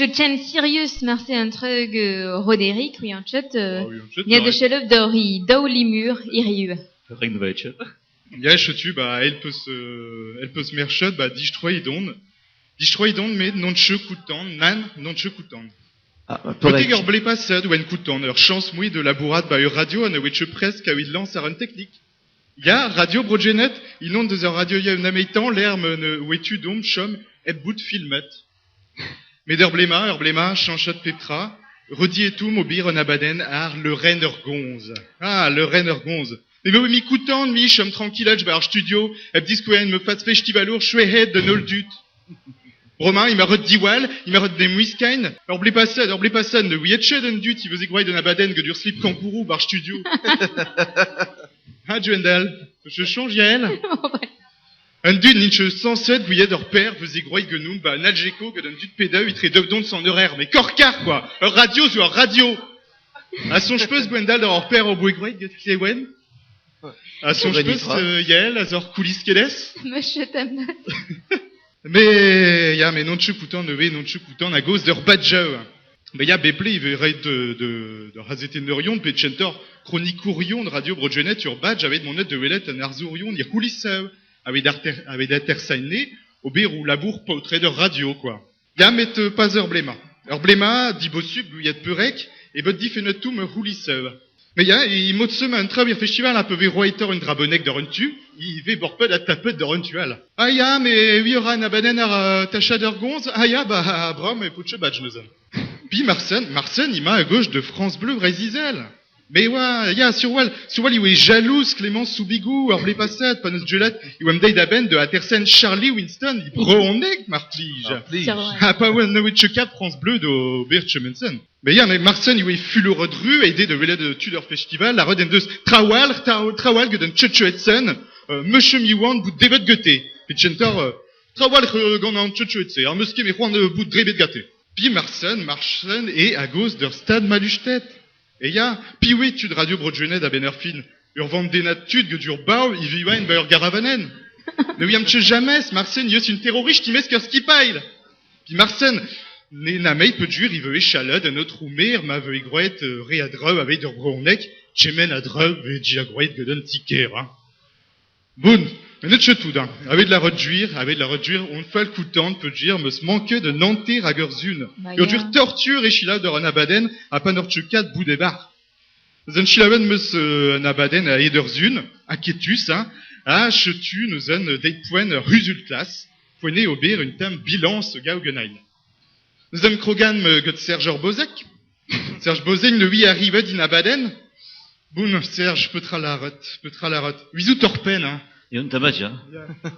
chen sirius marse an treug Roderick, oui an chet, Ah oui, an chet, nia de pareil. chelov d'or i daou limur hiriv. Ring vechet. Ya, chetu, ba, elle peut se, elle peut se merchet, ba, distroit don. Distroit don, met non che koutan, nan, non che koutan. Ah, Betek ur blez paset oa en koutan, ur chañs mouilh de labourat ba ur radio ha ne oa ket presque a lañs ar un teknik. Ya, radio Bro-Genet, unan deus ur radio nametañ lec'h ma ne oa tu domp chom hep bout filmet. Met ur blez-ma, chañchet pep tra, rediet-oump ober un abadenn àr leurenn ur goñz. Ah, leurenn ur goñz. Me vo mi koutan, mi chom tranquillach ba ar studio, hep diskouezhañ ma fas festivalour chouehet d'un holl dud. Romain, il m'a ret diwall, il m'a ret des muiskain. Ur blez paset, ur blez paset, ne ouiet chet un dud, il veut groeit un abadenn gant ur slip kangourou bar studio. Ha, Duendal, je change Yael. Un dud n'int ket sañset gouiet ur père veus e groeit genoum ba un algeko gant un dud pedeu itre dev dont san horaire, mais korkar quoi. Ur radio zo ur radio. A soñj peus Gwendal d'ur ur père o boe groeit get Klewen? A soñj peus Yael a zor koulis kedes? Monsieur Tamnat. Mais ya, mais non koutan neuve, non koutan a goz d'ur badjeu. Mais ya, beple, il veut reit de, de, de razetenneurion, pe tchentor chronicourion de radio Bro-Genet ur badge avec mon de welet an arzourion ir couliseu, avec arter, avec atersaine, ober ou labour paotred ur radio, quoi. Ya, met pas ur blema. Ur blema, di bosub, gouiet peurek, e bot difennet tout me c'houliseu. Mais ya, i mod seum un trav ir festival a peu roiter un drabonek d'ur un tu, i ve borpet a tapet d'ur un tual. Ah ya, mais oui ora an abadenn ar tachad ur gonz, ah ya, ba bram e poutche badge neuzen. Pi Marsen, Marsen, ima a gauche de France Bleu Breiz-Izel. Mais oa, ya, sur wal, sur wal, i oe jalouz Clémence Soubigou, ur blez passet, pa neus gelet, i oa deit a-benn de atersen Charlie Winston, i brooneg, mar plij. Ha pa oa nevet chekat France Bleu do Bert Chemensen. Mais ya, mais Marsen, i oe fulor dru, aidé de welet tud ur festival, a red en deus trawal, trawal gant un tchetcheetsen, Monsieur Miwan bout devet gete. Pe tchentor, trawal gant an tchetcheetse, ar meus ket me c'hoant bout drebet gate. Pi Marsen, Marsen e a goz d'ur stad maluchtet. E ya, pi oe tud radio Bro-Genet a-benn ur fin. Ur vandennad tud gant ur bav i vivain ba ur garavanen. Ne ouiam ket jamais, Marsen yeus un terrorist imesk ur skipail. Pi Marsen, ne na meit peudjur i veue chaled un autre mer ma veue groet re a dreu aveit ur bronek, chemen a dreu ve dia groet gant un tiker, hein. Bon, mais net tout, hein. Avec la redjuir, avec la redjuir, on fall koutant peudjur meus manquet de nanter hag ur zun. Ba Ur ya. djur torture e chila d'ur an abaden a pan ur tchukat bout e bar. Eus an chilaouen meus an abadenn a hed ur zun, aketus, hein, ha chetu neus un deit poent ur c'huzul klas, poent eo ober un tamm bilañs gaou ganin. Neus am krogan me gant Serge ur Bozek. Serge Bozek ne oui arrivet in abadenn. Bon, Serge, petra laret, petra laret. Vizout ur penn, hein. Yon tamat, ya.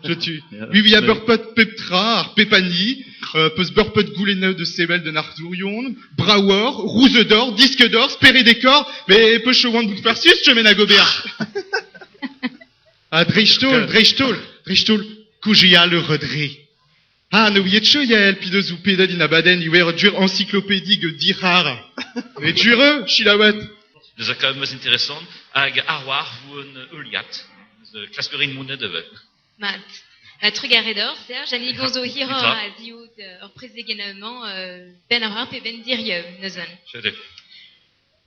Chetu. Ya. Oui, oui, a beurpet pep tra, ar pepani, peus beurpet goulenneù de sevel d'un arzourion, braouor, rouze d'or, disque d'or, spere décor, mais peus choant bout farsus, chemen a gober. Ha dreist-holl, dreist-holl, dreist-holl, koujeal ur redre. Ha, ne ouiet che yael pi deus ou pedet in abadenn iwer dur encyclopédique dic'har. Et jure, chilaouet. Deus a kav meus interessant hag ar war vo un heuliad. Eus klaskerin monet evel. Mat. Ma trugarez d'or, Serge, ha ni gonzo hiroc'h Petra? a ziout ur prezegenn-mañ ben ar pe ben dirieu neuzen. Chete.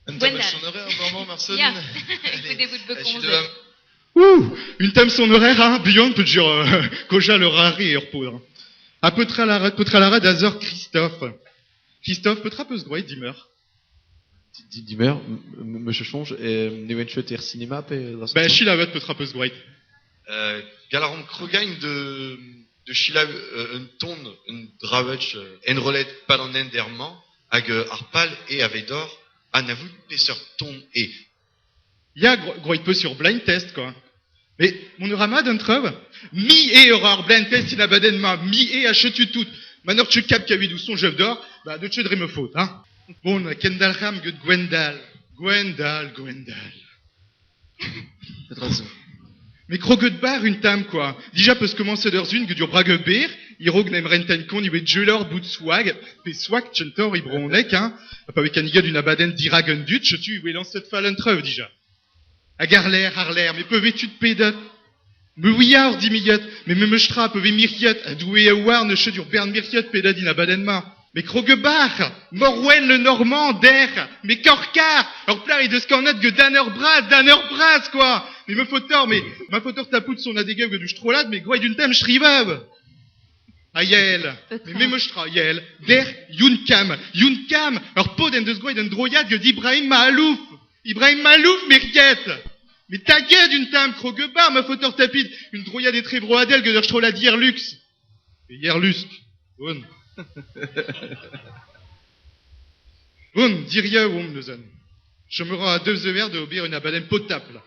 Un tamm Gwendal. son horaire vraiment, Marcel. Ya, Allez, goude bout je suis bekomzet. devant. Ouh, une thème son horaire, hein, buan peut dire koja le rare et ur pauvre. Ha petra la petra la d'Azor Christophe. Christophe, petra peus groet dimeur? Dimeur, me chonge, e ne oen chet er cinema pe da Ben, chilavet petra peus groet. Galaran krogain de de Sheila un ton un dravech enrollet palanen derman hag ar pal e avedor anavout peseurt ton e. Ya, groet peus sur blind test, quoi. Mais mon ura d'un treuve, mi e ur ar blind test in abadenn ma, mi e a chetu tout. Manor tu cap kavid ou son jeuf d'or, bah de tchedre me faute, hein. Bon, Kendalham get Gwendal. Gwendal, Gwendal. Petra zo. Mais kroget bar une tam, quoi. Dija peus commencer d'ur zun get ur brage ber, irog n'em renten kon iwe jeulor bout swag, pe swag tchentor i bronek, hein. Pa ve kaniga d'une abadenn dirag un dut, chetu iwe lancet fall un treuve, dija. Hag ar l'air, ar l'air, mais peuve-tu de pedet? Me ouiar di miet, mais me meustra peuve miriet, a doue a war ne chedur bern miriet pedet in abadenn ma. Mais Krogebach, Morwen le Normand, der, mais Korkar, ur plar he deus kornad ge dan ur bras, dan ur bras, quoi. Mais me fauteur, mais ma fauteur tapout son adegeu ge du strolad, mais gwai d'un tam shrivab. Ayel, mais me mostra, yel, der Yunkam, Yunkam, ur pod en deus gwai d'un droiad ge d'Ibrahim Maalouf. Ibrahim Maalouf, merket. Mais ta gueule d'une tam, Krogebar, ma fauteur tapid, une droiad etre broadel ge d'ur strolad Yerlux. Yerlusk. Bon. Bon, diria oomp neuzen. Je me rends à deux heures de obéir une abadenn potable.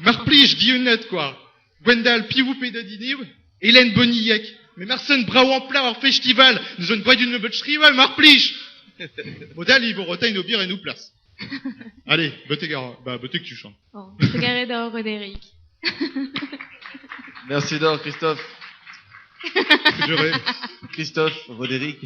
Mar plij, diunet, quoi. Gwendal Piou Pedadiniv, Hélène Bonillec, mais Marcel Brau en plein hors festival, nous on boit d'une rival, mar plij. Modal, il vous nos bières et nous place. Allez, botte bah, botte que tu chantes. Bon, trugarez d'or, Roderick. Merci d'or, Christophe. Je rêve. Christophe, Roderick.